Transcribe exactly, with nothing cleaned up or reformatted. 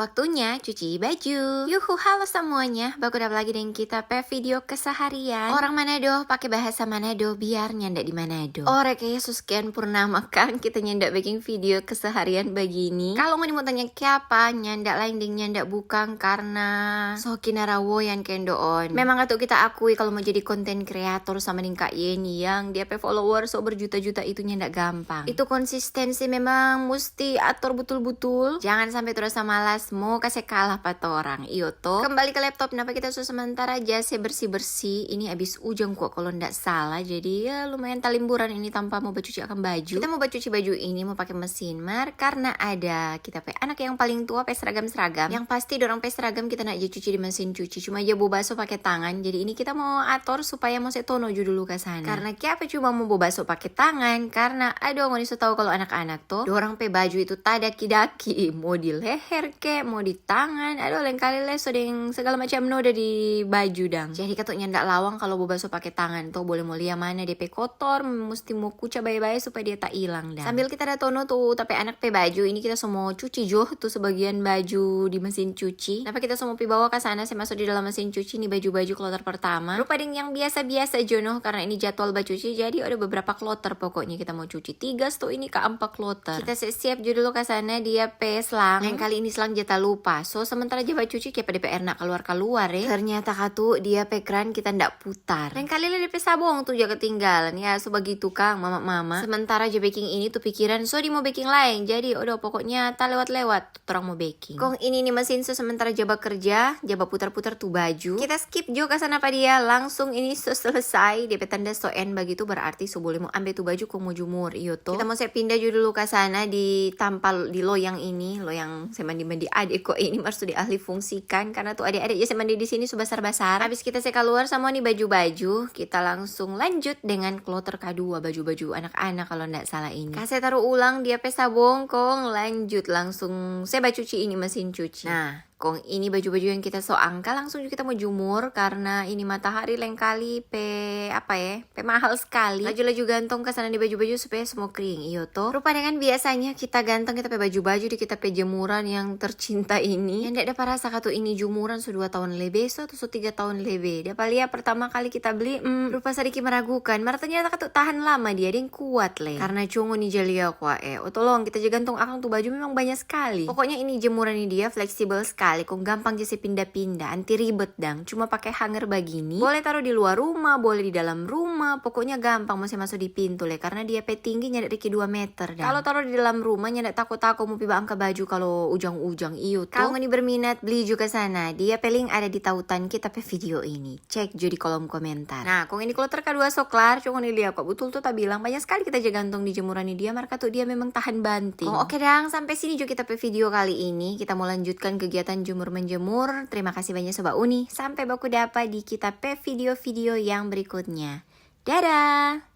Waktunya cuci baju. Yuhu, halo semuanya. Baku dapa lagi deng kita pe video keseharian. Orang Manado pake bahasa Manado biar nyanda di Manado. Ore ke Yesus ken purnama kang kita nyanda bikin video keseharian begini. Kalau ngoni mo tanya kiapa, nyanda lain deng nyanda bukang karena so kinarawo yang kendoon. Memang katu kita akui kalau mo jadi konten kreator sama deng Kak Yeni yang dia pe follower so berjuta-juta itu nyanda gampang. Itu konsistensi memang musti ator butul-butul. Jangan sampe tu rasa malas mo kase kalah pa torang, iyo to. Kembali ke laptop, napa kita so sementara ja se bersih-bersih. Ini abis ujang kwa kalau ndak salah, jadi ya lumayan talimburan ini tanpa mo bacuci akang baju. Kita mo bacuci baju ini mo pake mesin mar karena ada kita pe anak yang paling tua pe seragam-seragam. Yang pasti dorang pe seragam kita ndak ja cuci di mesin cuci, cuma ja bo baso pake tangan. Jadi ini kita mo ator supaya mo se tono ju dulu ka sana. Karena kiapa cuma mo bo baso pake tangan? Karena aduh, ngoni so tau kalau anak-anak to, dorang pe baju itu tadaki-daki, mo di leher ke, mo di tangan, aduh, lengkali le so deng segala macam noda di baju dang. Jadi katu nyanda lawang kalau bo baso pake tangan to, bole mo lia mana de pe kotor, musti mo kuca bae-bae supaya dia ta ilang dang. Sambil kita da tono tu tapi anak pe baju, ini kita so mo cuci jo tu sebagian baju di mesin cuci. Napa kita so mo pi bawa ka sana se maso di dalam mesin cuci ni baju-baju kloter pertama. Rupa deng yang biasa-biasa jo noh, karena ini jadwal bacuci, jadi ada beberapa kloter pokoknya kita mo cuci. Tiga sto ini ka ampa kloter. Kita se siap jo dulu ka sana dia pe selang. Lain kali ini selang ja ta lupa. So sementara ja bacuci, kiapa de pe aer nda kaluar-kaluar, eh. Ternyata katu dia pe kran kita nda putar. Lain kali le de pe sabong tu ja ketinggalan. Ya, so bagitu kang, mama-mama. Sementara ja beking ini tu pikiran so di mo beking laeng. Jadi, odo, pokoknya ta lewat-lewat tu torang mo beking. Kong ini ni mesin so sementara ja bakerja, ja baputar-putar tu baju. Kita skip jo ka sana pa dia, langsung ini so selesai. De pe tanda so end bagitu, berarti so boleh mo ambe tu baju kong mo jumur, iyo to. Kita mo se pinda jo dulu ka sana di tampa di loyang ini, loyang se mandi-mandi ade ko ini mar so di ahli fungsikan, karena tu ade-ade ja se mandi di sini so basar-basar. Habis kita se kaluar samua ni baju-baju, kita langsung lanjut dengan kloter kadua, baju-baju anak-anak kalau ndak salah ini. Kase taru ulang dia pe sabong kong lanjut langsung se bacuci ini mesin cuci. Nah, kong ini baju-baju yang kita so angka langsung juga kita mo jumur karena ini matahari lengkali pe apa ya, pe mahal sekali. Laju-laju gantong ka sana ni baju-baju supaya semua kering, iyo to. Rupa dengan biasanya kita gantong kita pe baju-baju di kita pe jemuran yang tercinta ini. Yang ndak dapa rasa katu ini jemuran so dua tahun lebe, so atau so tiga tahun lebe. Dapa lia pertama kali kita beli, mm, rupa sadiki meragukan. Mar ternyata katu tahan lama dia, deng kuat le. Karena cungo ni ja lia kwa, eh. Oh tolong, kita ja gantong akang tu baju memang banyak sekali. Pokoknya ini jemuran ni dia fleksibel sekali, kong gampang ja se pinda-pinda, anti ribet dang. Cuma pake hanger bagini. Boleh taru di luar rumah, boleh di dalam rumah, pokoknya gampang mo se maso di pintu le, karena dia pe tinggi nyanda riki dua meter dang. Kalau taru di dalam rumah, nyanda tako-tako mo pi baangka baju kalau ujang-ujang, iyo to. Kalau ngoni berminat, beli juga sana. Dia pe link ada di tautan kita pe video ini. Cek jo di kolom komentar. Nah, kong ini kloter kadua so klar, cuma ngoni lia kwa, butul tu ta bilang, banyak sekali kita ja gantong di jemuran ni dia, mar katu dia memang tahan banting. Kong oke dang, sampe sini jo kita pe video kali ini. Kita mo lanjutkan kegiatan jemur-menjemur. Terima kasih banyak Sobat Uni. Sampe baku dapa di kita pe video-video yang berikutnya. Dadah!